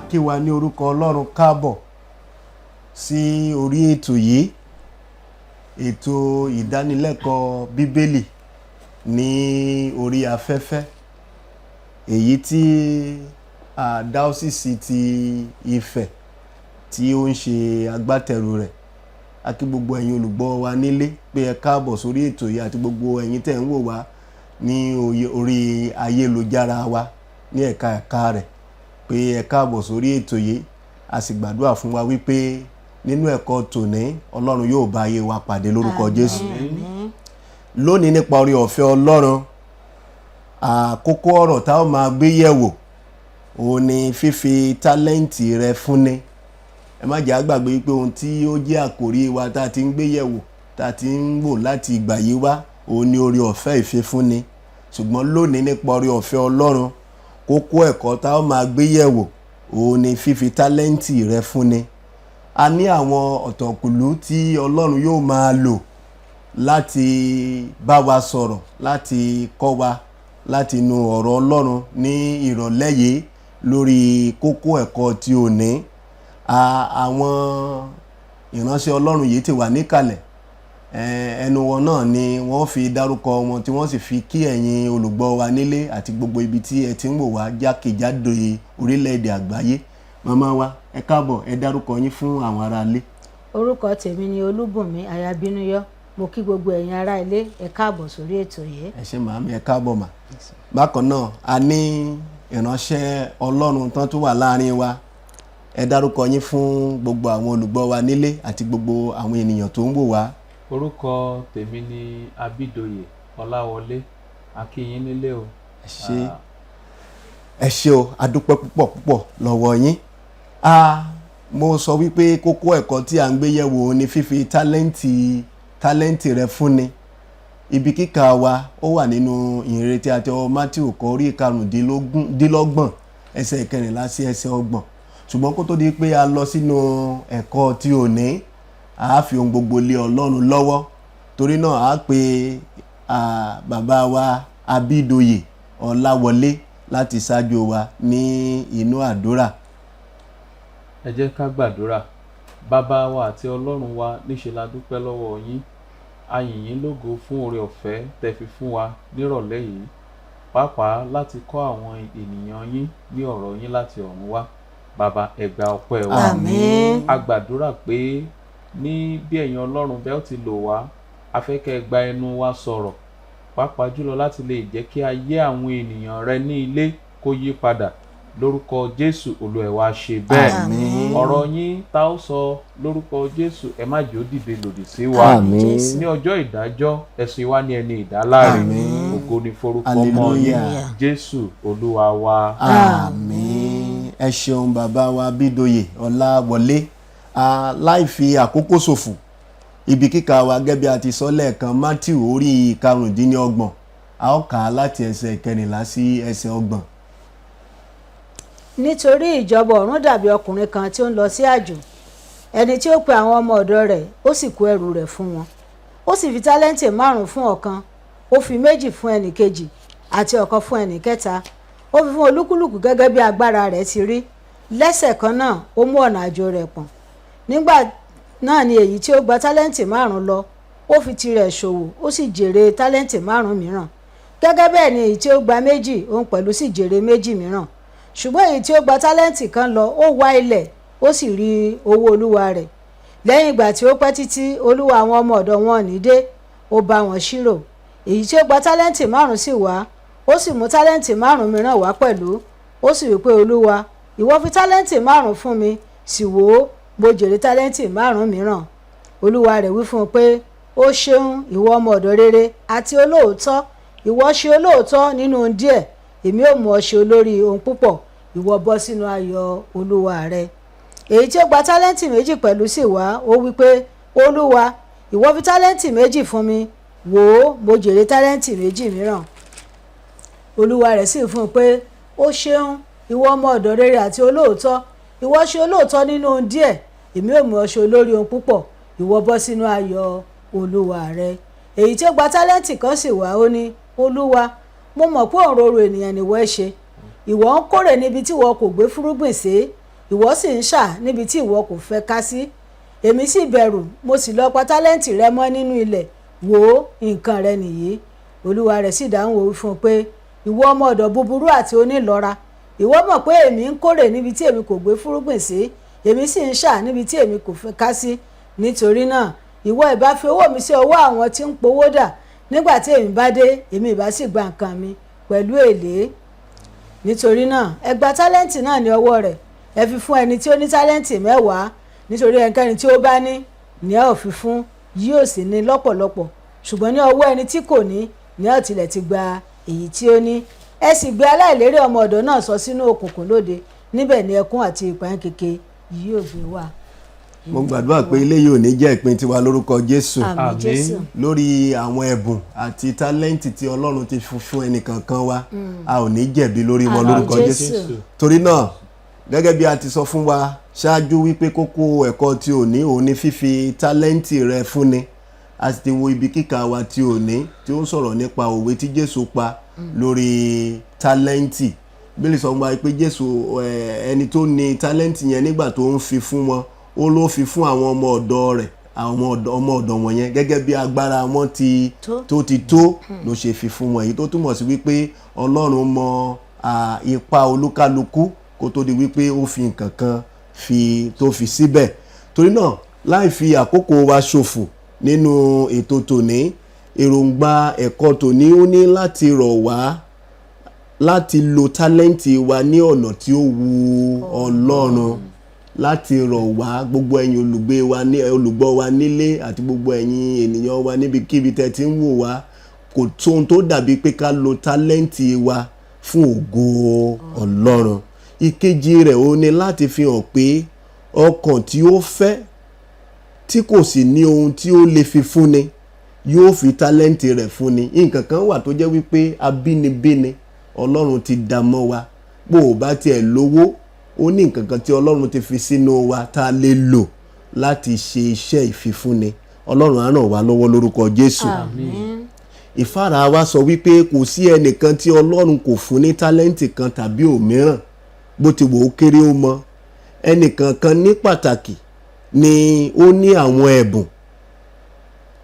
Kí wa ní orúkọ Ọlọ́run káàbọ̀ sí orí ètò yìí, ètò ìdánilẹ́kọ̀ọ́ Bíbélì ní orí afẹ́fẹ́, èyí tí dáọ́sìsì ti Ifẹ̀ tí ó ń ṣe agbátẹrù rẹ̀. A kí gbogbo ẹ̀yin olùgbọ́ wa nílé pé ẹ káàbọ̀ sórí ètò yìí, àti gbogbo ẹ̀yin tẹ̀ ń wò wá ní orí ayélujára wa ní ẹ̀ka ẹ̀ka rẹ̀ pé ẹ káàbọ̀ sórí ètò yìí. A sì gbàdúrà fún wa wípé nínú ẹ̀kọ́ tòní, Ọlọ́run yóò bá ayé wa pàdé lórúkọ Jésù. Lónìí, nípa oore ọ̀fẹ́ Ọlọ́run, àkókò ọ̀rọ̀ tá ó máa gbé yẹ̀wò òun ni fífi tálẹ́ǹtì rẹ fúnni. Ẹ má jẹ́ á gbàgbé pé ohun tí ó jẹ́ àkòrí wa tá a ti ń gbé yẹ̀wò, tá a ti ń wò láti ìgbà yìí wá, òun ni oore ọ̀fẹ́ ìfifúnni. Ṣùgbọ́n lónìí, nípa oore ọ̀fẹ́ Ọlọ́run, kókó ẹ̀kọ́ tá ó máa gbé yẹ̀wò òun ni fífi tálẹ́ǹtì rẹ fúnni. A ní àwọn ọ̀tọ̀kùlú tí Ọlọ́run yóò máa lò láti bá wa sọ̀rọ̀, láti kọ́ wa láti inú ọ̀rọ̀ Ọlọ́run ní ìrọ̀lẹ́ yìí lórí kókó ẹ̀kọ́ tí ò ní. Àwọn ìránṣẹ́ Ọlọ́run yìí ti wà níkàlẹ̀. Ẹnu wọn náà ni wọ́n fi dárúkọ wọn, tí wọ́n sì fi kí ẹ̀yin olùgbọ́ wa nílé àti gbogbo ibi tí ẹ ti ń wò wá jákèjádò orílẹ̀-èdè àgbáyé. Màmá wa, ẹ káàbọ̀, ẹ dárúkọ yín fún àwọn aráalé. Orúkọ tèmi ni Olúbùnmi Ayabínúyọ. Mo kí gbogbo ẹ̀yin ará ilé, ẹ káàbọ̀ sórí ètò yìí. Ẹ ṣé màámi, ẹ káàbọ̀ mà. Bákan náà, a ní ìránṣẹ́ Ọlọ́run tán tó wà láàrin wa. Ẹ dárúkọ yín fún gbogbo àwọn olùgbọ́ wa nílé àti gbogbo àwọn ènìyàn tó ń wò wá. Orúkọ tèmi ni Abídòyè Ọláwọlé. A kí yín nílé o. Ẹ ṣé, ẹ ṣé o, a dúpẹ́ púpọ̀ púpọ̀ lọ́wọ́ yín. A mo sọ wípé kókó ẹ̀kọ́ tí à ń gbé yẹ̀wò ni fífi tálẹ́ǹtì rẹ fúnni. Ibi kíkà wa, ó wà nínú Ìhìnrere tí a ti ọwọ́ Matthew kọ, orí 25, ẹsẹ̀ 14 sí ẹsẹ̀ 30. Ṣùgbọ́n kó tó di pé a lọ sínú ẹ̀kọ́ tí ò ní, a fi ohun gbogbo lé Ọlọ́run lọ́wọ́. Torí náà, a pe bàbá wa Abídòyè Ọláwọlé láti ṣáájú wa ní inú àdúrà. Ẹ jẹ́ ká gbàdúrà. Bàbá wa àti Ọlọ́run wa, níṣe la dúpẹ́ lọ́wọ́ yín, a yìn yín lógo fún oore ọ̀fẹ́ tẹ́ fi fún wa nírọ̀lẹ́ yìí, pàápàá láti kọ́ àwọn ènìyàn yín ní ọ̀rọ̀ yín láti ọ̀run wá. Bàbá, ẹ gba ọpẹ́ wa. Àmín. A gbàdúrà pé ní bí ẹ̀yin Ọlọ́run bẹ́ẹ̀ ó ti lò wá, a fẹ́ kẹ́ ẹ gba ẹnu wa sọ̀rọ̀, pàápàá jùlọ láti lè jẹ́ kí ayé àwọn ènìyàn rẹ ní ilé kó yí padà. Lórúkọ Jésù, Olúwa, ẹ wá ṣe bẹ́ẹ̀. Àmín. Ọ̀rọ̀ yín tá ó sọ, lórúkọ Jésù, ẹ má jẹ́ ó dìde lòdì sí wa. Àmín. Ní ọjọ́ ìdájọ́, ẹ ṣe wá ní ẹni ìdáláre. Àmín. Ògo ni forúkọ ọmọ yín. Hallelujah. Jésù Olúwa wa. Àmín. Ẹ ṣeun, bàbá wa Bídòyè Ọláwọlé. Láì fi àkókò ṣòfò, ibi kíkà wa, gẹ́gẹ́ bí a ti sọ lẹ́ẹ̀kan, Matthew orí 25, a ó kà á láti ẹsẹ̀ 14 sí ẹsẹ̀ 30. Nítorí ìjọba ọ̀run dàbí ọkùnrin kan tí ó ń lọ sí àjò, ẹni tí ó pe àwọn ọmọ ọ̀dọ̀ rẹ̀, ó sì kó ẹrù rẹ̀ fún wọn. Ó sì fi tálẹ́ǹtì 5 fún ọ̀kan, ó fi 2 fún ẹnì kejì, àti ọ̀kan fún ẹnì kẹta. Ó fi fún olúkúlùkù gẹ́gẹ́ bí agbára rẹ̀ ti rí. Lẹ́sẹ̀ kan náà, ó mú ọ̀nà àjò rẹ̀ pọ̀n. Nígbà náà ni èyí tí ó gba tálẹ́ǹtì 5 lọ, ó fi tirẹ̀ ṣòwò, ó sì jèrè tálẹ́ǹtì 5 mìíràn. Gẹ́gẹ́ bẹ́ẹ̀ ni èyí tí ó gba 2, òun pẹ̀lú sì jèrè 2 mìíràn. Ṣùgbọ́n èyí tí ó gba tálẹ́ǹtì kan lọ, ó wá ilẹ̀, ó sì rí owó olúwa rẹ̀. Lẹ́yìn ìgbà tí ó pẹ́ títí, olúwa àwọn ọmọ ọ̀dọ̀ wọn ní dé, ó bá wọn ṣírò. Èyí tí ó gba tálẹ́ǹtì 5 sì wá, ó sì mú tálẹ́ǹtì 5 mìíràn wá pẹ̀lú. Ó sì wí pé, 'Olúwa, ìwọ fi tálẹ́ǹtì 5 fún mi, sì wò ó, mo jèrè tálẹ́ǹtì 5 mìíràn.' Olúwa rẹ̀ wí fún un pé, 'Ó ṣeun, ìwọ ọmọ ọ̀dọ̀ rere àti olóòótọ́. Ìwọ ṣe olóòótọ́ nínú ohun díẹ̀, èmi ó mú ọ ṣe olórí ohun púpọ̀. Ìwọ bọ́ sínú ayọ̀ olúwa rẹ.' Èyí tí ó gba tálẹ́ǹtì 2 pẹ̀lú sì wá, ó wí pé, 'Olúwa, ìwọ fi tálẹ́ǹtì 2 fún mi, wò ó, mo jèrè tálẹ́ǹtì 2 mìíràn.' Olúwa rẹ̀ sì fún un pé, 'Ó ṣeun, ìwọ ọmọ ọ̀dọ̀ rere àti olóòótọ́. Ìwọ ṣe olóòótọ́ nínú ohun díẹ̀, èmi ó mú ọ ṣe olórí ohun púpọ̀. Ìwọ bọ́ sínú ayọ̀ olúwa rẹ.' Èyí tí ó gba tálẹ́ǹtì kan sì wá, ó ní, 'Olúwa, mo mọ̀ pé òǹrorò ènìyàn nìwọ ẹ ṣe. Ìwọ ń kórè níbi tí ìwọ kò gbé fúrúgbìn sí. Ìwọ sì ń ṣà níbi tí ìwọ kò fẹ́ ká sí. Èmi sì bẹ̀rù, mo sì lọ pa tálẹ́ǹtì rẹ mọ́ nínú ilẹ̀. Wò ó, nǹkan rẹ nìyí. Olúwa rẹ̀ sì dáhùn, ó wí fún un pé, ìwọ ọmọ ọ̀dọ̀ búburú àti onílọ́ra, ìwọ mọ̀ pé èmi ń kórè níbi tí èmi kò gbé fúrúgbìn sí, èmi sì ń ṣà níbi tí èmi kò fẹ́ ká sí. Nítorí náà, ìwọ ìbá fi owó mi sí ọwọ́ àwọn tí ń powó dà. Nígbà tí èmi bá dé, èmi ìbá sì gba nǹkan mi pẹ̀lú èlé. Nítorí náà, ẹ gba tálẹ́ǹtì náà ní ọwọ́ rẹ̀, ẹ fi fún ẹni tí ó ní tálẹ́ǹtì 10. Nítorí ẹnikẹ́ni tí ó bá ní ní ẹ ò fi fún, yóò sì ní lọ́pọ̀lọpọ̀, ṣùgbọ́n ní ọwọ́ ẹni tí kò ní ní ẹ ò tilẹ̀ ti gba èyí tí ó ní. Ẹ sì gbé aláìlérè ọmọ ọ̀dọ̀ náà sọ sínú òkùnkùn lóde. Níbẹ̀ ni ẹkún àti ìpayínkeke yóò gbé wà. Mo gbàdúrà pé eléyìí ò ní jẹ́ ìpín tiwa lórúkọ Jésù. Àmín. Àmín. Jésù. Lórí àwọn ẹ̀bùn àti tálẹ́ǹtì tí Ọlọ́run ti fún fún ẹnìkankan wa, a ò ní jẹ̀bi lórí wọn Àmín. lórúkọ Jésù. Jésù. Torí náà, gẹ́gẹ́ bí a ti sọ fún wa ṣáájú wípé kókó ẹ̀kọ́ tí ò ní òun ni fífi tálẹ́ǹtì rẹ fúnni. A sì ti wo ibi kíkà wa tí ò ní, tí ó ń sọ̀rọ̀ nípa òwe tí Jésù pa lórí tálẹ́ǹtì. Bíbélì sọ fún wa pé Jésù, ẹni tó ní tálẹ́ǹtì yẹn, nígbà tó ń fi fún wọn, ó ló fi fún àwọn ọmọ ọ̀dọ̀ rẹ̀, àwọn ọmọ ọ̀dọ̀ wọ̀nyẹn, gẹ́gẹ́ bí agbára wọn ti tó. Tó ti tó ló ṣe fi fún wọn. Èyí tó túmọ̀ sí wípé Ọlọ́run mọ ipa olúkálukú kó tó di wípé ó fi nǹkan kan fi tó fi síbẹ̀. Torí náà, láì fi àkókò wa ṣòfò nínú ètò tòní, èròǹgbà ẹ̀kọ́ tòní ó ní láti rọ̀ wá láti lo tálẹ́ǹtì wa ní ọ̀nà tí ó wu Ọlọ́run, láti rọ̀ wá, gbogbo ẹ̀yin olùgbé wa ní olùgbọ́ wa nílé àti gbogbo ẹ̀yin ènìyàn wa níbikíbi tẹ́ ti ń wò wá. Kò tó ohun tó dàbí pé ká lo tálẹ́ǹtì wa fún ògo Ọlọ́run. Ìkejì rẹ̀, ó ní láti fi hàn pé ọkàn tí ó fẹ́, tí kò sì ní ohun tí ó lè fi fúnni, yóò fi tálẹ́ǹtì rẹ̀ fúnni. Nǹkan kan wà tó jẹ́ wípé abínibíni Ọlọ́run ti dá mọ́ wa. Bó o bá tiẹ̀ lówó, ó ní nǹkan kan tí Ọlọ́run ti fi sínú wa tá a lè lò láti ṣe iṣẹ́ ìfifúnni. Ọlọ́run á ràn wá lọ́wọ́ lórúkọ Jésù. Àmín. Ìfáàrà wa sọ wípé kò sí ẹnìkan tí Ọlọ́run kò fún ní tálẹ́ǹtì kan tàbí òmíràn, bó ti wò ó kéré ó mọ. Ẹnìkan kan ní pàtàkì ni ó ní àwọn ẹ̀bùn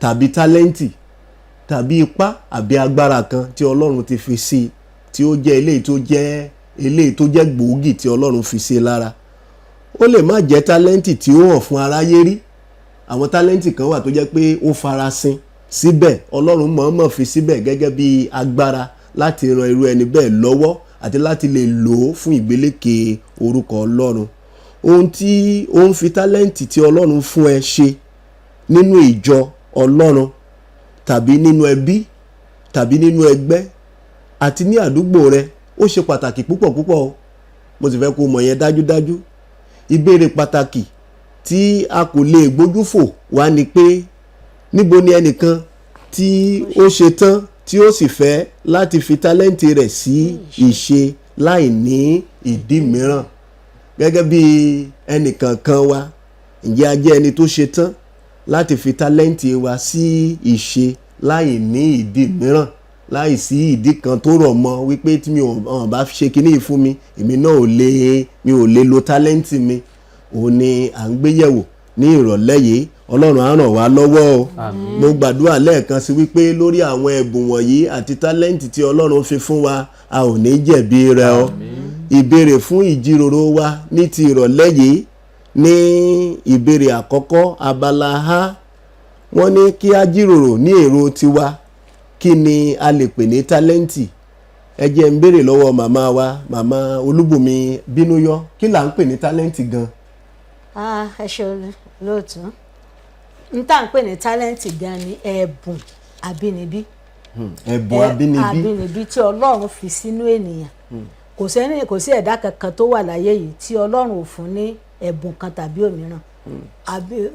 tàbí tálẹ́ǹtì tàbí ipá àbí agbára kan tí Ọlọ́run ti fi sí i, tí ó jẹ́ eléyìí tó jẹ́ gbòógì tí Ọlọ́run fi sí i lára. Ó lè má jẹ́ tálẹ́ǹtì tí ó hàn fún aráyé rí. Àwọn tálẹ́ǹtì kan wà tó jẹ́ pé ó farasin síbẹ̀, Ọlọ́run mọ̀ọ́mọ̀ fi síbẹ̀ gẹ́gẹ́ bí agbára láti ran irú ẹni bẹ́ẹ̀ lọ́wọ́ àti láti lè lò ó fún ìgbélékè orúkọ Ọlọ́run. Ohun tí ó ń fi tálẹ́ǹtì tí Ọlọ́run fún ẹ ṣe nínú ìjọ Ọlọ́run tàbí nínú ẹbí tàbí nínú ẹgbẹ́ àti ní àdúgbò rẹ, ó ṣe pàtàkì púpọ̀ púpọ̀ o. Mo sì fẹ́ kó mọ̀ yẹn dájúdájú. Ìbéèrè pàtàkì tí a kò lè gbójú fò wá ni pé, níbo ni ẹnìkan tí ó ṣe tán tí ó sì fẹ́ láti fi tálẹ́ǹtì rẹ̀ sí ìṣe láì ní ìdí mìíràn? Gẹ́gẹ́ bí ẹnìkankan wa, ǹjẹ́ a jẹ́ ẹni tó ṣe tán láti fi tálẹ́ǹtì wa sí ìṣe láì ní ìdí mìíràn, láì sí ìdí kan tó rọ̀ mọ́ wípé tí mi ò hàn bá ṣe kinní yìí fún mi, èmi náà ò lè, mi ò lè lo tálẹ́ǹtì mi? Òun ni à ń gbé yẹ̀wò ní ìrọ̀lẹ́ yìí. Ọlọ́run á ràn wá lọ́wọ́ o. Àmín. Mo gbàdúrà lẹ́ẹ̀kan sí wípé lórí àwọn ẹ̀bùn wọ̀nyí àti tálẹ́ǹtì tí Ọlọ́run fi fún wa, a ò ní jẹ̀bi rẹ̀ o. Ìbéèrè fún ìjíròrò wa ní ti ìrọ̀lẹ́ yìí, ní ìbéèrè àkọ́kọ́, abala A, wọ́n ní kí á jíròrò ní èrò tiwa, kí ni a lè pè ní tálẹ́ǹtì? Ẹ jẹ́ ń béèrè lọ́wọ́ màmá wa, Màmá Olúbùnmi Bínúyọ́, kí là ń pè ní tálẹ́ǹtì gan? Ah, ẹ ṣe lóòtú. N tá à ń pè ní tálẹ́ǹtì gan ni ẹ̀bùn àbínibí. Ẹ̀bùn abínibí. Àbínibí tí Ọlọ́run fi sínú ènìyàn. Kò sẹ́ni, kò sí ẹ̀dá kankan tó wà láyé yìí tí Ọlọ́run ò fún ní ẹ̀bùn kan tàbí òmíràn.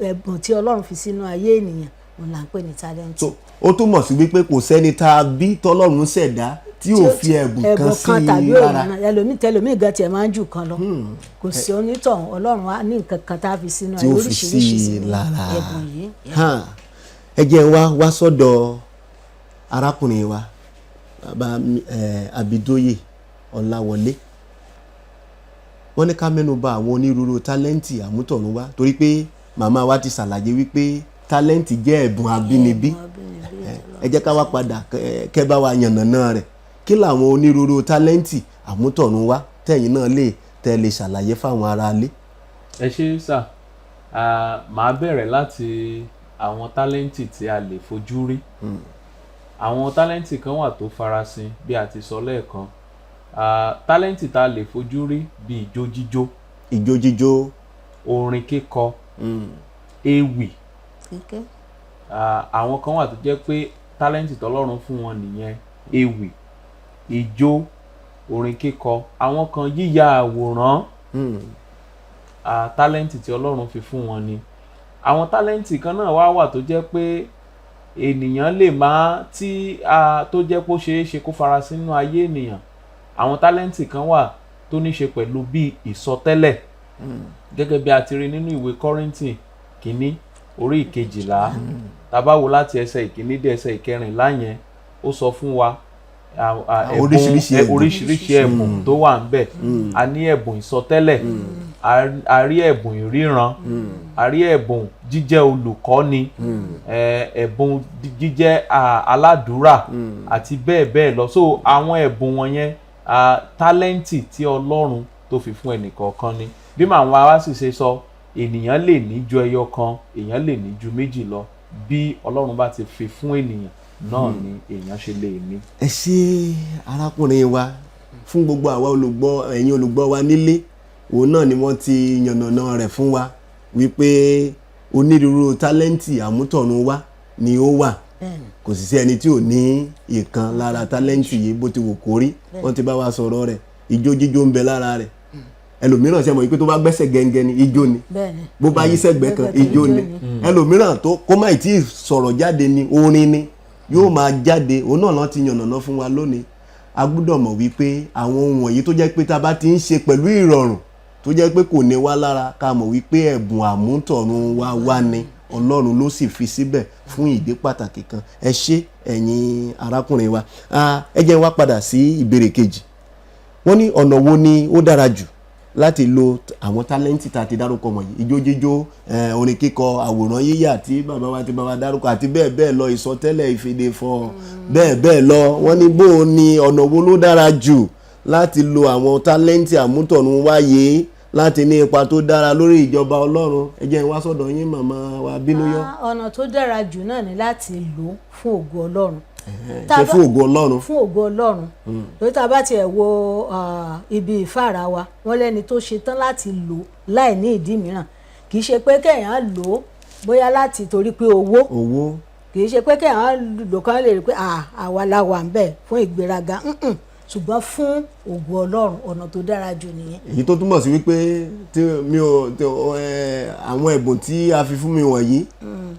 Ẹ̀bùn tí Ọlọ́run fi sínú ayé ènìyàn, òun là ń pè ní tálẹ́ǹtì. So ó túmọ̀ sí wípé kò sẹ́ni tá a bí, tọ́lọ́run ṣẹ̀dá, tí ò fi ẹ̀bùn kan sí kan i tàbí lára. òmíràn. Ẹlòmíì, tẹlòmíì gan tiẹ̀ máa ń jù kan lọ. Kò sí onítọ̀hún, Ọlọ́run á ní nǹkan kan tá a fi sínú tí ayé ó fi sí oríṣiríṣi i sínú lára. ẹ̀bùn yìí. Ẹ jẹ́ n wá wá sọ́dọ̀ arákùnrin wa, bàbá Abídóyè Ọláwọlé. Wọ́n ní ká mẹ́nu bà àwọn onírúurú tálẹ́ǹtì àmútọ̀runwá, torí pé màmá wa ti ṣàlàyé wípé tálẹ́ǹtì jẹ́ ẹ̀bùn abínibí. Ẹ jẹ́ ká wá padà kẹ́ bá wa yànnàná rẹ̀. Kí làwọn onírúurú tálẹ́ǹtì àmútọ̀runwá tẹ̀yin náà lè tẹ́ lè ṣàlàyé fáwọn aráalé? Ẹ ṣé sà. Màá bẹ̀rẹ̀ láti àwọn tálẹ́ǹtì tí a lè fojú rí. Àwọn tálẹ́ǹtì kan wà tó farasin bí a ti sọ lẹ́ẹ̀kan. Tálẹ́ǹtì tá a lè fojú rí bí ijó jíjó, ijó jíjó, orin kíkọ, ewì. Àwọn kan wà tó jẹ́ pé tálẹ́ǹtì tọ́lọ́run fún wọn nìyẹn: ewì, ijó, orin kíkọ. Àwọn kan, yíya àwòrán, tálẹ́ǹtì tí Ọlọ́run fi fún wọn ni. Àwọn tálẹ́ǹtì kan náà wá wà tó jẹ́ pé ènìyàn lè máa tí tó jẹ́ pé ó ṣeé ṣe kó fara sínú ayé ènìyàn. Àwọn tálẹ́ǹtì kan wà tó ní ṣe pẹ̀lú bí ìsọtẹ́lẹ̀, gẹ́gẹ́ bí a ti rí nínú ìwé Kọ́ríńtì kínní orí 12. Tá bá wo láti ẹsẹ̀ 1 dé ẹsẹ̀ 14 yẹn, ó sọ fún wa oríṣiríṣi ẹ̀bùn. Oríṣiríṣi ẹ̀bùn tó wà ń bẹ̀. A ní ẹ̀bùn ìsọtẹ́lẹ̀, a rí ẹ̀bùn ìríran, a rí ẹ̀bùn jíjẹ́ olùkọ́ni, ẹ̀bùn jíjẹ́ aládùúrà àti bẹ́ẹ̀ bẹ́ẹ̀ lọ. So àwọn ẹ̀bùn wọ̀nyẹn, tálẹ́ǹtì tí Ọlọ́run tó fi fún ẹnìkọ̀ọ̀kan ni. Bí màmá wa sì ṣe sọ, ènìyàn lè ní ju ẹyọ kan, èèyàn lè ní ju méjì lọ. Bí Ọlọ́run bá ti fi fún ènìyàn náà ni èèyàn ṣe lè ní. Ẹ ṣé, arákùnrin wa. Fún gbogbo àwa olùgbọ́, ẹ̀yin olùgbọ́ wa nílé, òun náà ni wọ́n ti yànnàná rẹ̀ fún wa wípé onírúurú tálẹ́ǹtì àmútọ̀run wá ni ó wà. Kò sì sí ẹni tí ò ní ìkan lára tálẹ́ǹtì yìí, bó ti wù kó rí. Wọ́n ti bá wa sọ̀rọ̀ rẹ̀. Ijó jíjó ń bẹ lára rẹ̀. Ẹlòmíràn, ṣe mọ̀ wípé tó bá gbẹ́sẹ̀ gẹ́ngẹ́ ni ijó ni, bó bá yí sẹ́gbẹ́ kan, ijó ni. Ẹlòmíràn tó kó má tí ì sọ̀rọ̀ jáde ni orin ni yóò máa jáde. Òun náà lọ́n ti yànnàná fún wa lónìí. A gbọ́dọ̀ mọ̀ wípé àwọn ohun wọ̀nyí tó jẹ́ pé tá a bá ti ń ṣe pẹ̀lú ìrọ̀rùn, tó jẹ́ pé kò ní wá lára, ká mọ̀ wípé ẹ̀bùn àmútọ̀run wa wá ni. Ọlọ́run ló sì fi síbẹ̀ fún ìdí pàtàkì kan. Ẹ ṣé, ẹ̀yin arákùnrin wa. Ẹ jẹ́ wá padà sí ìbéèrè kejì. Wọ́n ní ọ̀nà wo ni ó dára jù láti lo àwọn tálẹ́ǹtì tá a ti dárúkọ wọ̀nyí: ijó jíjó, orin kíkọ, àwòrán yíyà tí bàbá wa ti bá wa dárúkọ, àti bẹ́ẹ̀ bẹ́ẹ̀ lọ, ìsọtẹ́lẹ̀, ìfèdèfọ̀, bẹ́ẹ̀ bẹ́ẹ̀ lọ. Wọ́n ní bó o ní ọ̀nà wo ló dára jù láti lo àwọn tálẹ́ǹtì àmútọ̀run wáyé láti ní ipa tó dára lórí ìjọba Ọlọ́run? Ẹ jẹ́ n wá sọ́dọ̀ yín, màmá wa Bínúyọ́. Ọ̀nà tó dára jù náà ni láti lò ó fún ògo Ọlọ́run. Ṣe fún ògo Ọlọ́run. Fún ògo Ọlọ́run, lórí tá a bá tiẹ̀ wo ibi ìfáàrà wa, wọ́n lẹ́ni tó ṣe tán láti lò láì ní ìdí mìíràn. Kì í ṣe pé kéèyàn lò ó bóyá láti torí pé owó, owó, kì í ṣe pé kéèyàn lò kán lè rí pé àwa la wà ń bẹ̀ fún ìgbéraga, ṣùgbọ́n fún ògo Ọlọ́run, ọ̀nà tó dára jù nìyẹn. Èyí tó túmọ̀ sí wípé tí mi ò tí àwọn ẹ̀bùn tí a fi fún mi wọ̀nyí,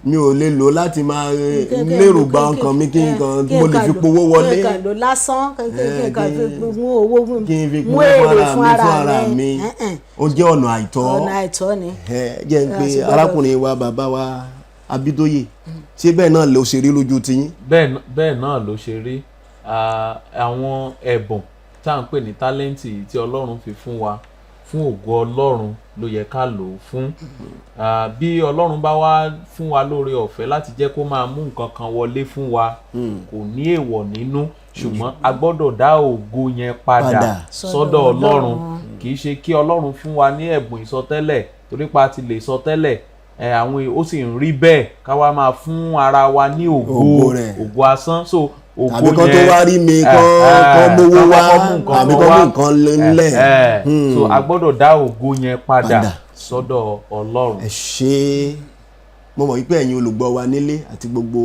mi ò lè lò láti máa lérò gba ọkàn mi, kí n kàn mo lè fi powó wọlé. Kí n kàn lò lásán, kí n kàn fi mú owó, kí n fi mú mú èrè fún ara mi, ó jẹ́ ọ̀nà àìtọ́. Ọ̀nà àìtọ́ ni. Ẹ jẹ́ n pé arákùnrin wa, bàbá wa Abídóyè, ṣé bẹ́ẹ̀ náà ló ṣe rí lójú tiyín? Bẹ́ẹ̀ náà ló ṣe rí. Àwọn ẹ̀bùn tá à ń pè ní tálẹ́ǹtì yìí tí Ọlọ́run fi fún wa, fún ògo Ọlọ́run ló yẹ ká lò ó fún. Bí Ọlọ́run bá wá fún wa lóore ọ̀fẹ́ láti jẹ́ kó máa mú nǹkan kan wọlé fún wa, kò ní èèwọ̀ nínú, ṣùgbọ́n a gbọ́dọ̀ dá ògo yẹn padà Padà sọ́dọ̀ Ọlọ́run. Kì í ṣe kí Ọlọ́run fún wa ní ẹ̀bùn ìsọtẹ́lẹ̀ torí pa ti lè sọtẹ́lẹ̀ ẹ àwọn ó sì ń rí bẹ́ẹ̀, ká wá máa fún ara wa ní ògo Ògo rẹ̀. Ògo asán. So ògo Tàbí kán tó yẹn wá rí mi, kán mówó kán wá, kọ́kọ́ mú nǹkan tàbí kan kán mú wá. nǹkan ńlẹ̀. So a gbọ́dọ̀ dá ògo yẹn padà Padà. sọ́dọ̀ Ọlọ́run. Ẹ ṣé. Mo mọ̀ wípé ẹ̀yin olùgbọ́ wa nílé àti gbogbo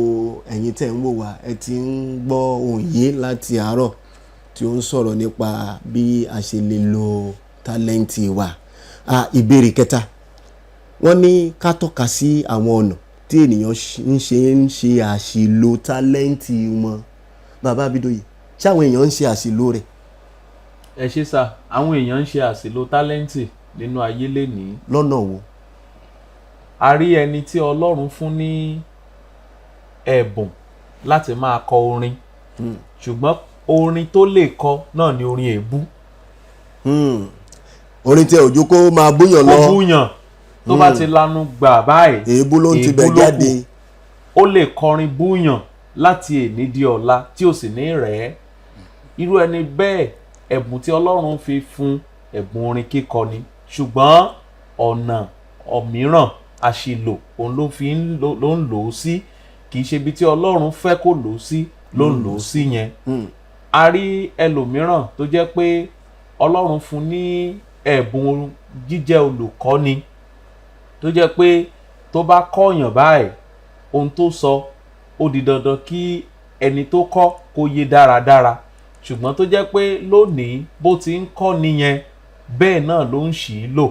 ẹ̀yin tẹ̀ ń wò wá, ẹ ti ń gbọ́ ohùn yìí láti àárọ̀ tí ó ń sọ̀rọ̀ nípa bí a ṣe lè lo tálẹ́ǹtì wa. Ìbéèrè kẹta, wọ́n ní ká tọ́ka sí àwọn ọ̀nà tí ènìyàn ń ṣe àṣìlò tálẹ́ǹtì wọn. Bàbá Abídóyè, ṣé àwọn èèyàn ń ṣe àṣìlò rẹ̀? Ẹ ṣé sà. Àwọn èèyàn ń ṣe àṣìlò tálẹ́ǹtì nínú ayé lénìí. Lọ́nà wo? A rí ẹni tí Ọlọ́run fún ní ẹ̀bùn láti máa kọ orin, ṣùgbọ́n orin tó lè kọ náà ni orin èébú. Orin tí òjò kó máa búyàn kó lọ. búyàn, tó bá ti lanu gbà báyìí, Èébú ló ń tibẹ̀ èébú ló kù. jáde. Ó lè kọrin búyàn láti èní di ọ̀la tí ò sì ní rẹ̀ ẹ́. Irú ẹni bẹ́ẹ̀, ẹ̀bùn tí Ọlọ́run fi fún ẹ̀bùn orin kíkọ ni, ṣùgbọ́n ọ̀nà ọ̀míràn àṣìlò òun ló fi ń ló ń lò ó sí. Kì í ṣe ibi tí Ọlọ́run fẹ́ kó lò ó sí ló ń lò ó sí yẹn. A rí ẹlòmíràn tó jẹ́ pé Ọlọ́run fún ní ẹ̀bùn jíjẹ́ olùkọ́ni, tó jẹ́ pé tó bá kọ́yàn báyìí, ohun tó sọ ó di dandan kí ẹni tó kọ́ kó yé dáradára, ṣùgbọ́n tó jẹ́ pé lónìí, bó ti ń kọ́ nìyẹn, bẹ́ẹ̀ náà ló ń ṣì í lò.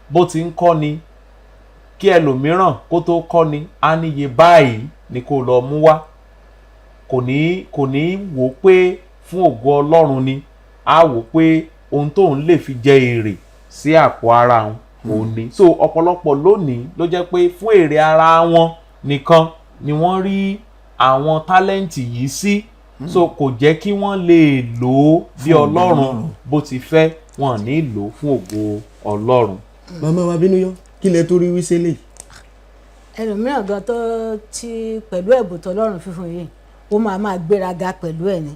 Bó ti ń kọ́ ni, kí ẹlòmíràn kó tó kọ́ ni, á níye báyìí ni kó lọ mú wá. Kò ní wò ó pé fún ògo Ọlọ́run ni, á wò ó pé ohun tóun lè fi jẹ èrè sí àpò ara òun òun ni. So ọ̀pọ̀lọpọ̀ lónìí ló jẹ́ pé fún èrè ara wọn nìkan ni wọ́n rí àwọn tálẹ́ǹtì yìí sí. So kò jẹ́ kí wọ́n lè lò ó bí Ọlọ́run bó ti fẹ́. Wọn ní lò ó fún ògo Ọlọ́run. Màmá wa bínú yọ, kí lẹ tó rí wí sílẹ̀? Ẹlòmíràn gan tó ti pẹ̀lú ẹ̀bùn tọlọ́run fífún yìí, ó máa máa gbéraga pẹ̀lú ẹ̀ ni.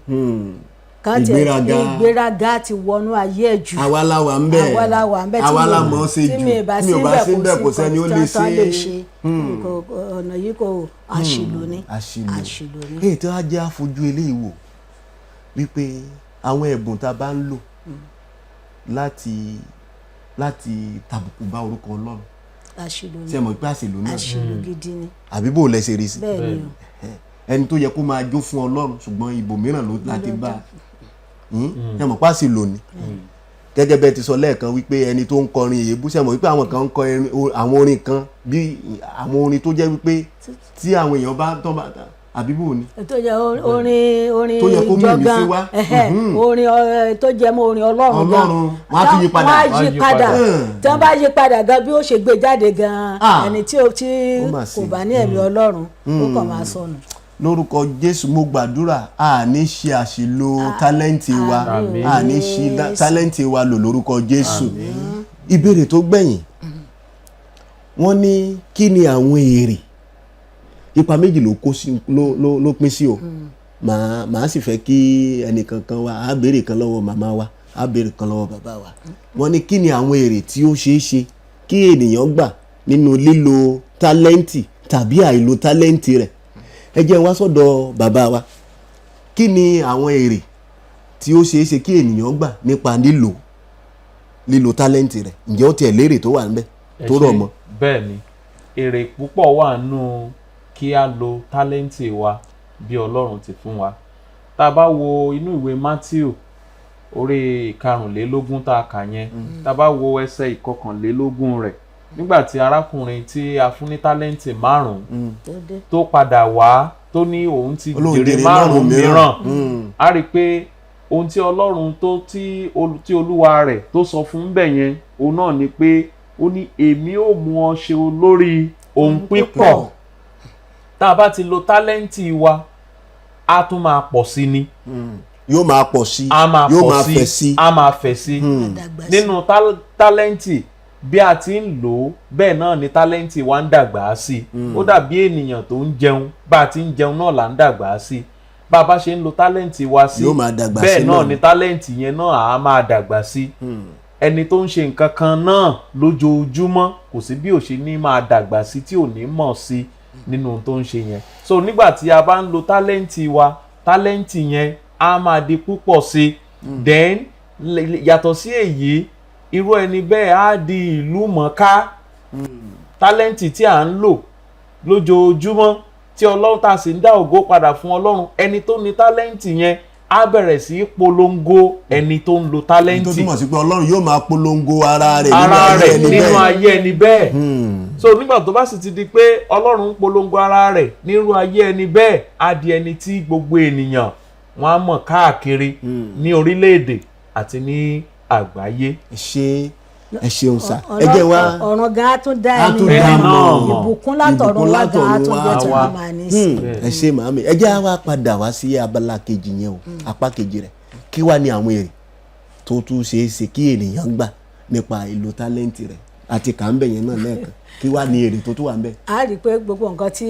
Kán tiẹ̀- Ìgbéraga. Ìgbéraga ti wọnú ayé ẹ̀ jù. Àwa la wà ń bẹ̀. Àwa la wà ń bẹ̀. Àwa la mọ̀ ọ́ ṣe Tí jù. mi ì bá Tí sí mi ò bá sí ń ń bẹ̀, bẹ̀, kò sẹ́ni ó lè nǹkan tán lè ṣe. ṣe. Ọ̀nà yìí kò, àṣìlò ni. Àṣìlò. Àṣìlò ni. Èyí tí wàá jẹ́ àfojú eléyìí wò wípé àwọn ẹ̀bùn tá a bá ń lò láti tàbùkù bá orúkọ Ọlọ́run, Àṣìlò ni. ṣe mọ̀ pé àṣìlò náà? Àṣìlò gidi ni. Àbí bò lẹ ṣe rí sí? Bẹ́ẹ̀ ni o. Ẹni tó yẹ kó máa jó fún Ọlọ́run, ṣùgbọ́n ibòmíràn ló láti bá a, ṣe mọ̀ pé àṣìlò ni? Gẹ́gẹ́ bẹ́ẹ̀ ti sọ lẹ́ẹ̀kan wípé ẹni tó ń kọrin èébú, ṣe mọ̀ wípé àwọn kan ń kọ àwọn orin kan, bí àwọn orin tó jẹ́ wípé tí àwọn èèyàn bá tán bá, àbí bò ni? Tó jẹ́ orin Tó yẹ kó mú ìmísí ìjọ gan, wá. ẹhẹ́, orin tó jẹ́ mọ́ orin Ọlọ́run gan. Ọlọ́run, wọ́n á tún yí padà. Wọ́n á Wọ́n á yí yí padà. padà. Tí wọ́n bá yí padà gan, bí ó ṣe gbé jáde gan, Ah. ẹni tí ó tí Ó mà kò ṣe. bá ní ẹ̀mí Ọlọ́run, ó kàn máa sọnù. Lórúkọ Jésù, mo gbàdúrà, a ní ṣe àṣìlò tálẹ́ǹtì wa. Àmín. A ní ṣe tálẹ́ǹtì wa lò lórúkọ Jésù. Ìbéèrè tó gbẹ̀yìn, wọ́n ní kí ni àwọn èrè? Ipa méjì ló kó sí, ló pín sí o. Màá sì fẹ́ kí ẹnìkankan wa á béèrè kan lọ́wọ́ màmá wa, á béèrè kan lọ́wọ́ bàbá wa. Wọ́n ní kí ni àwọn èrè tí ó ṣeé ṣe kí ènìyàn gbà nínú lílo tálẹ́ǹtì tàbí àìlò tálẹ́ǹtì rẹ̀? Ẹ jẹ́ n wá sọ́dọ̀ bàbá wa. Kí ni àwọn èrè tí ó ṣeé ṣe kí ènìyàn gbà nípa lílo tálẹ́ǹtì rẹ̀? Ǹjẹ́ ó tiẹ̀ lérè tó wà níbẹ̀ Ẹ tó rọ̀ ṣé. mọ́? Bẹ́ẹ̀ ni, èrè púpọ̀ wà nù kí a lo tálẹ́ǹtì wa bí Ọlọ́run ti fún wa. Tá a bá wo inú ìwé Matthew orí ìkarùnlélógún tá a kà yẹn, tá a bá wo ẹsẹ̀ ìkọkànlélógún rẹ̀, nígbà tí arákùnrin tí a fún ní tálẹ́ǹtì márùn-ún Tó dé. tó padà wá, tó ní òun ti Ó lóun jèrè jèrè márùn-ún márùn-ún mìíràn, mìíràn. A rí i pé ohun tí Ọlọ́run tó tí tí Olúwa rẹ̀ tó sọ fún bẹ̀ yẹn, òun náà ni pé ó ní, "Èmi ò mú ọ ṣe olórí ohun pípọ̀." Tá a bá ti lo tálẹ́ǹtì wa, á tún máa pọ̀ sí ni. Yóò máa pọ̀ sí. Á máa Yóò pọ̀ máa sí. Fẹ̀ sí. Á máa fẹ̀ sí. Àdàgbà sí. Nínú tálẹ́ǹtì, bí a ti ń lò ó, bẹ́ẹ̀ náà ni tálẹ́ǹtì wa ń dàgbà sí i. Ó dàbí ènìyàn tó ń jẹun. Bá a ti ń jẹun náà là ń dàgbà sí i. Bá a bá ṣe ń lo tálẹ́ǹtì wa sí, Yóò máa dàgbà bẹ́ẹ̀ sí náà náà. ni tálẹ́ǹtì yẹn náà á máa dàgbà sí. Ẹni tó ń ṣe nǹkan kan náà lójoojúmọ́, kò sí bí ò ṣe ní máa dàgbà sí tí ò ní mọ̀ sí nínú ohun tó ń ṣe yẹn. So nígbà tí a bá ń lo tálẹ́ǹtì wa, tálẹ́ǹtì yẹn á máa di púpọ̀ sí i. Then yàtọ̀ sí èyí, irú ẹni bẹ́ẹ̀ á di ìlú mọ̀ọ́ká. Tálẹ́ǹtì tí à ń lò lójoojúmọ́, tí Ọlọ́run tá a sì ń dá ògo padà fún Ọlọ́run, ẹni tó ní tálẹ́ǹtì yẹn á bẹ̀rẹ̀ sí í polongo ẹni tó ń lo Tó tálẹ́ǹtì. túmọ̀ sí pé Ọlọ́run yóò máa polongo ara rẹ̀ nínú Ara ayé rẹ̀ ẹni nínú bẹ́ẹ̀. ayé ẹni bẹ́ẹ̀. So nígbà tó bá sì ti di pé Ọlọ́run ń polongo ara rẹ̀ nírú ayé ẹni bẹ́ẹ̀, á di ẹni tí gbogbo ènìyàn wọn á mọ̀ káàkiri ní orílẹ̀-èdè àti ní àgbáyé. Ẹ ṣe, ẹ ṣeun sá. Ẹ jẹ́ wá Ọ̀run gan á tún dá Á ẹni tún dá náà mọ̀. Ìbùkún látọ̀run Ìbùkún wá gan á látọ̀run tún wá. jẹ́ tí Wá. wọ́n máa ní sí. Ẹ ṣe, màámi. Ẹ jẹ́ wá padà wá sí abala kejì yẹn o, apá kejì rẹ̀. Kí wá ní àwọn èrè tó tún ṣeé ṣe kí ènìyàn gbà nípa ìlò tálẹ́ǹtì rẹ̀ àti kà ń bẹ̀ yẹn náà lẹ́ẹ̀kan. Kí wàá ní èrè tó tún wà ń bẹ̀? A rí i pé gbogbo nǹkan tí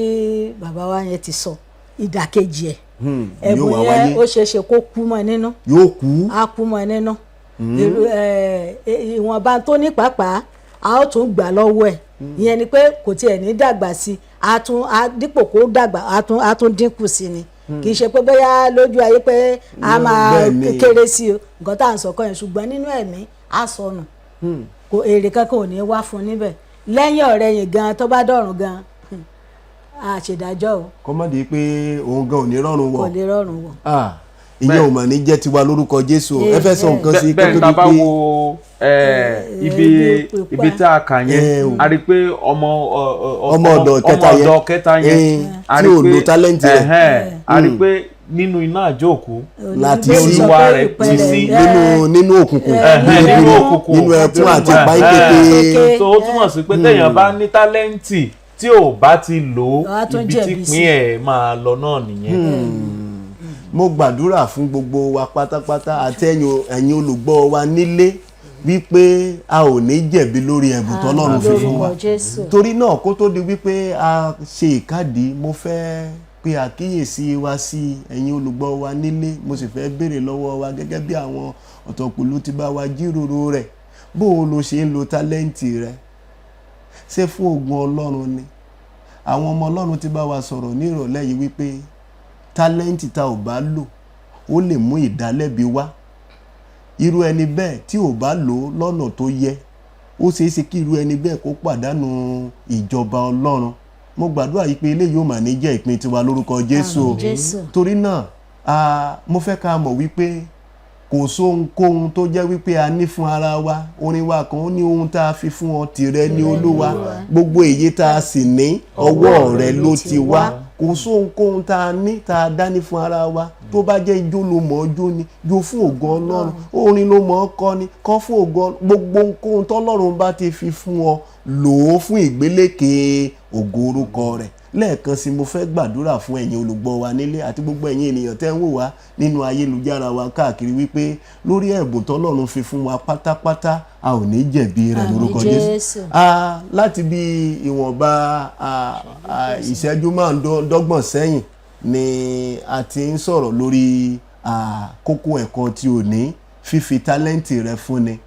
bàbá wa yẹn ti sọ, ìdàkejì ẹ̀, Yóò ẹ̀bùn wá yẹn wáyé. ó ṣeé ṣe kó kú mọ́ nínú. Yóò kú. Á kú mọ́ nínú. Ìwọ̀nba tó ní pàápàá, a ó tún gbà lọ́wọ́ ẹ̀. Ìyẹn ni pé kò tiẹ̀ ní dàgbà sí i, a tún dípò kó dàgbà, a tún dínkù sí ni. Kì í ṣe pé bóyá lójú ayé pé a máa Bẹ́ẹ̀ ni. kéré sí o, nǹkan tá à ń sọ kọ́ yẹn, ṣùgbọ́n nínú ẹ̀mí á sọnù, kò èrè kankan ò ní wá fún níbẹ̀ lẹ́yìn ọ̀rẹ́ yìí gan. Tó bá dọ̀run gan, a ṣèdájọ́ o. Kọ́mọ́dé pé òun gan ò ní rọrùn Kò wọ̀. lè rọrùn wọ̀. Ah, ìyẹn ò mà ní jẹ́ tiwa lórúkọ Jésù o. Ẹ fẹ́ sọ nǹkan sí Bẹ́ẹ̀ kó tá tó a bá di pé wo ibi ibi ibi tá a kà yẹn, a rí i pé ọmọ Ọmọ ọ̀dọ̀ kẹta ọmọ yẹn. ọ̀dọ̀ kẹta yẹn, a tí rí ò pé lo tálẹ́ǹtì rẹ̀. ẹ̀hẹ́n, a rí i pé nínú iná àjóòkú Láti ní sí olúwa rẹ̀ ti sí nínú òkùnkùn, nínú òkùnkùn, nínú ẹkún àti ìpayín Ẹ̀hẹ́n. kékeré. So ó túmọ̀ sí pé téèyàn bá ní tálẹ́ǹtì tí ò bá ti lò ó, Á tún ibi tí jẹ̀bi pín sí. ẹ̀ máa lọ náà nìyẹn. Mo gbàdúrà fún gbogbo wa pátápátá àti ẹ̀yin olùgbọ́ wa nílé wípé a ò ní jẹ̀bi lórí ẹ̀bùn tọ́lọ́run fi fún wa. Lórúkọ Jésù. Torí náà, kó tó di wípé a ṣe ìkádìí, mo fẹ́ pe àkíyèsí wa sí ẹ̀yin olùgbọ́ wa nílé. Mo sì fẹ́ béèrè lọ́wọ́ wa gẹ́gẹ́ bí àwọn ọ̀tọ̀kùlú ti bá wa jíròrò rẹ̀: bó o lo ṣe ń lo tálẹ́ǹtì rẹ? Ṣé fún ògo Ọlọ́run ni? Àwọn ọmọ Ọlọ́run ti bá wa sọ̀rọ̀ ní ìrọ̀lẹ́ yìí wípé tálẹ́ǹtì tá ò bá lò, ó lè mú ìdálẹ́bi wá. Irú ẹni bẹ́ẹ̀ tí ò bá lò ó lọ́nà tó yẹ, ó ṣeé ṣe kí irú ẹni bẹ́ẹ̀ kó pàdánù ìjọba Ọlọ́run. Mo gbàdúrà yìí pé eléyìí ò mà ní jẹ́ ìpín tiwa lórúkọ Jésù o. Àmín Jésù. Torí náà, mo fẹ́ ká mọ̀ wípé kò sóhunkóhun tó jẹ́ wípé a ní fún ara wa. Orin wa kan, ó ní, "Ohun tá a fi fún ọ, tìrẹ ní Olúwa, gbogbo èyí tá a sì ní, ọwọ́ rẹ ló ti wá." Kò sóhunkóhun tá a ní, tá a dá ní fún ara wa. Tó bá jẹ́ ijó ló mọ̀ ọ́ jó ni, jó fún ògo Ọlọ́run. Orin ló mọ̀ ọ́ kọ ni, kọ fún ògo Ọlọ́run. Gbogbo ohunkóhun tọ́lọ́run bá ti fi fún ọ, lò ó fún ìgbélékè ògo orúkọ rẹ̀. Lẹ́ẹ̀kan sí, mo fẹ́ gbàdúrà fún ẹ̀yin olùgbọ́ wa nílé àti gbogbo ẹ̀yin ènìyàn tẹ́ ń wò wá nínú ayélujára wa káàkiri wípé lórí ẹ̀bùn tọ́lọ́run fi fún wa pátápátá, a ò ní jẹ̀bi rẹ̀ Àmín lórúkọ Jésù. Jésù. Láti bí ìwọ̀nba ìṣẹ́jú 25 sẹ́yìn ni a ti ń sọ̀rọ̀ lórí kókó ẹ̀kọ́ tí ò ní fífi tálẹ́ǹtì rẹ fúnni.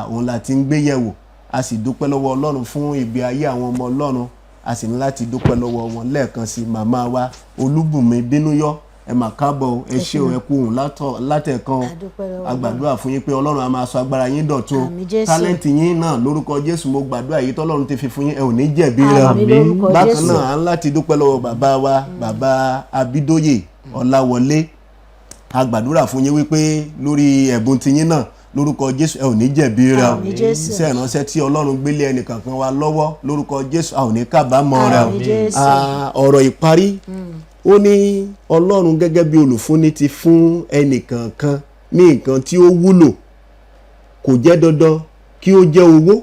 Òun la ti ń gbé yẹ̀wò. A sì dúpẹ́ lọ́wọ́ Ọlọ́run fún ìgbé ayé àwọn ọmọ Ọlọ́run. A sì ní láti dúpẹ́ lọ́wọ́ wọn lẹ́ẹ̀kan sí. Màmá wa Olúbùnmi Bínúyọ́, ẹ mà káàbọ̀ o, ẹ ṣé o, ẹ kú òun látẹ̀kan o. A dúpẹ́ lọ́wọ́. A gbàdúrà fún yín pé Ọlọ́run á máa sọ agbára yín dọ̀tun. Àmín Jésù. Tálẹ́ǹtì yín náà, lórúkọ Jésù, mo gbàdúrà yìí tọ́lọ́run ti fi fún yín, ẹ ò ní jẹ̀bi rẹ̀ o. Àmín lórúkọ Bákan Jésù. náà, à ń láti dúpẹ́ lọ́wọ́ bàbá wa, bàbá Abídóyè Ọláwọlé. A gbàdúrà fún yín wípé lórí ẹ̀bùn tiyín náà, lórúkọ Jésù, ẹ ò ní jẹ̀bi rẹ̀ o. Àmín Jésù. Iṣẹ́ ìránṣẹ́ tí Ọlọ́run gbélé ẹnìkankan wa lọ́wọ́, lórúkọ Jésù, a ò ní kábàámọ̀ rẹ̀ o. Àmín Jésù. Ọ̀rọ̀ ìparí, ó ní Ọlọ́run gẹ́gẹ́ bí olùfúnni ti fún ẹnìkankan ní nǹkan tí ó wúlò. Kò jẹ́ dandan kí ó jẹ́ owó.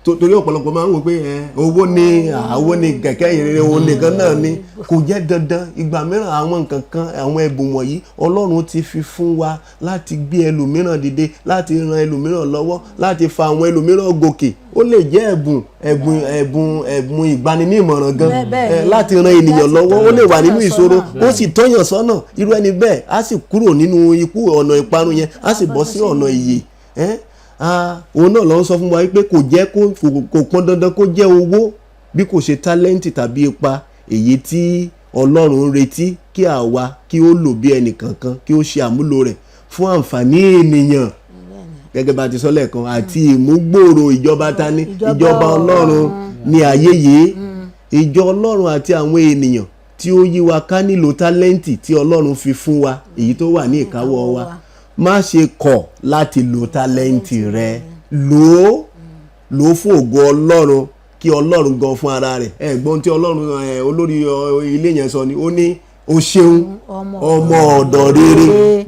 Torí ọ̀pọ̀lọpọ̀ máa ń wò pé owó ni owó ni kẹ̀kẹ́ ìrere, owó nìkan náà ni. Kò jẹ́ dandan. Ìgbà mìíràn, àwọn nǹkan kan, àwọn ẹ̀bùn wọ̀nyí, Ọlọ́run ti fi fún wa láti gbé ẹlòmíràn dìde, láti ran ẹlòmíràn lọ́wọ́, láti fa àwọn ẹlòmíràn gòkè. Ó lè jẹ́ ẹ̀bùn ìgbani ní ìmọ̀ràn gan, Bẹ́ẹ̀ ni. láti ran ènìyàn Láti lọ́wọ́. Ó lè wà nínú tọ́yàn ìṣòro, sọ́nà. ó sì tọ́yàn sọ́nà. Irú ẹni bẹ́ẹ̀ á sì kúrò nínú ikú ọ̀nà ìparun yẹn, á sì bọ́ sí ọ̀nà ìyè. Òun náà ló ń sọ fún wa wípé kò jẹ́ kó kò pọn dandan kó jẹ́ owó, bí kò ṣe tálẹ́ǹtì tàbí ipa èyí tí Ọlọ́run ń retí kí àwa kí ó lò bí ẹnìkankan, kí ó ṣe àmúlò rẹ̀ fún àǹfààní ènìyàn, gẹ́gẹ́ bá a ti sọ lẹ́ẹ̀kan, àti ìmúgbòòrò ìjọba tani? Ìjọba Ìjọba Ọlọ́run ní ayé yìí. Ìjọ Ọlọ́run àti àwọn ènìyàn tí ó yí wa ká nílò tálẹ́ǹtì tí Ọlọ́run fi fún wa, èyí tó wà ní ìkáwọ́ wa. Má ṣe kọ̀ láti lo tálẹ́ǹtì rẹ. Lò ó, lò ó fún ògo Ọlọ́run, kí Ọlọ́run gan fún ara rẹ̀. Ẹ̀gbọ́n tí Ọlọ́run olórí ilé yẹn sọ ni, ó ní, "O ṣeun, ọmọ ọmọ ọ̀dọ̀ rere,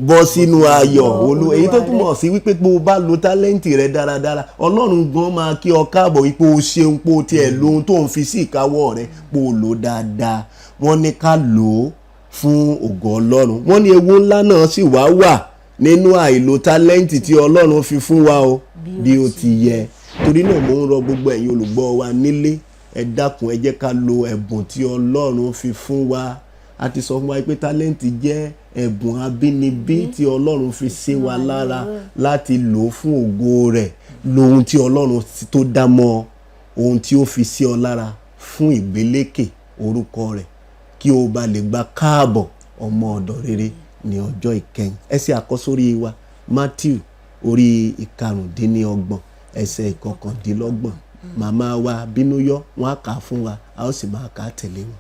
bọ́ sínú ayọ̀ Olúwa Olú." Èyí tó rẹ. túmọ̀ sí wípé pé o bá lo tálẹ́ǹtì rẹ dáradára, Ọlọ́run gan máa kí ọ káàbọ̀ wípé o ṣeun, pé o tiẹ̀ lo ohun tó ń fi sí ìkáwọ́ rẹ, pé o lò dáadáa. Wọ́n ní ká lò ó fún ògo Ọlọ́run. Wọ́n ní ewu ńlá náà sì wá wà. nínú àìlò tálẹ́ǹtì tí Ọlọ́run fi fún wa o bí ó ti yẹ. Torí náà mo ń rọ gbogbo ẹ̀yin olùgbọ́ wa nílé, ẹ dákun, ẹ jẹ́ ká lo ẹ̀bùn tí Ọlọ́run fi fún wa. A ti sọ fún wa pé tálẹ́ǹtì jẹ́ ẹ̀bùn abínibí tí Ọlọ́run fi sí wa lára láti lò ó fún ògo rẹ̀. Lohun tí Ọlọ́run tó dá mọ́, ohun tí ó fi sí ọ lára fún ìgbélékè orúkọ rẹ̀, kí o bá lè gba káàbọ̀ ọmọ ọ̀dọ̀ rere ní ọjọ́ ìkẹyìn. Ẹsẹ̀ àkọ́sórí wa, Matthew orí 25, ẹsẹ̀ 29. Màmá wa Bínúyọ́, wọn á kà á fún wa, a ó sì máa kà á tẹ̀lé wọn.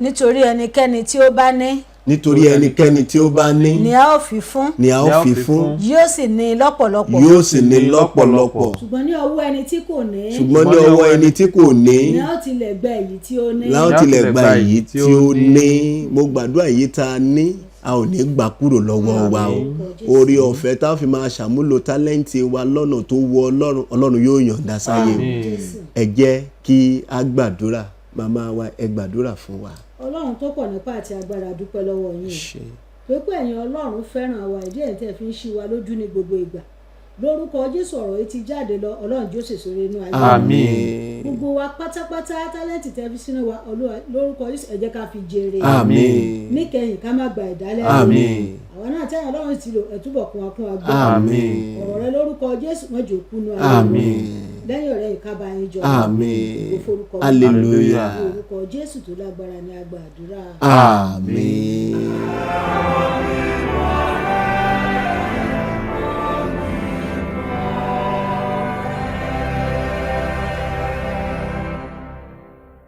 Nítorí ẹnikẹ́ni tí ó bá ní, Nítorí ẹnikẹ́ni tí ó bá ní, ni a ó fi fún, ni a ó fi fún, yóò sì ní lọ́pọ̀lọpọ̀. Yóò sì ní lọ́pọ̀lọpọ̀. Ṣùgbọ́n ní ọwọ́ ẹni tí kò ní, Ṣùgbọ́n ní ọwọ́ ẹni tí kò ní, ni a ó tilẹ̀ gba èyí tí ó ní. La ó tilẹ̀ gba èyí tí ó ní. Mo gbàdúrà, èyí tá a ní, a ò ní gbà kúrò lọ́wọ́ wa o. Orí ọ̀fẹ́ tá a fi máa ṣàmúlò tálẹ́ǹtì wa lọ́nà tó wọ Ọlọ́run, Ọlọ́run yóò yọ̀ǹda sáyé o. Àmín. Ẹ jẹ́ kí a gbàdúrà. Màmá wa, ẹ gbàdúrà fún wa. Ọlọ́run tó pọ̀ nípa àti agbára, dúpẹ́ lọ́wọ́ yín Ṣé. o pé ẹ̀yin Ọlọ́run fẹ́ràn wa, ìdí ẹ̀ tẹ́ fi ń ṣí wa lójú ní gbogbo ìgbà. Lórúkọ Jésù, ọ̀rọ̀ yìí ti jáde lọ, Ọlọ́run jọ̀ọ́ sèso inú ayé Àmín. gbogbo wa pátápátá. Tálẹ́ǹtì tẹ́ fi sínú wa, Olúwa, lórúkọ Jésù, ẹ jẹ́ ká fi jèrè. Àmín. Níkẹyìn, ká má gba ìdálẹ́bi. Àmín. Àwọn náà tẹ́yìn Ọlọ́run ti lò, ẹ túbọ̀ kún wa, kún wa gbọ́. Àmín. Ọ̀rọ̀ rẹ lórúkọ Jésù, wọ́n jò kúnú ayé wa. Àmín. Lẹ́yìn ọ̀rẹ́ yìí, ká bá yín jọ. Àmín. Ògo forúkọ. Hallelujah. Ní orúkọ Jésù tó lágbára ni a gbàdúrà. Àmín.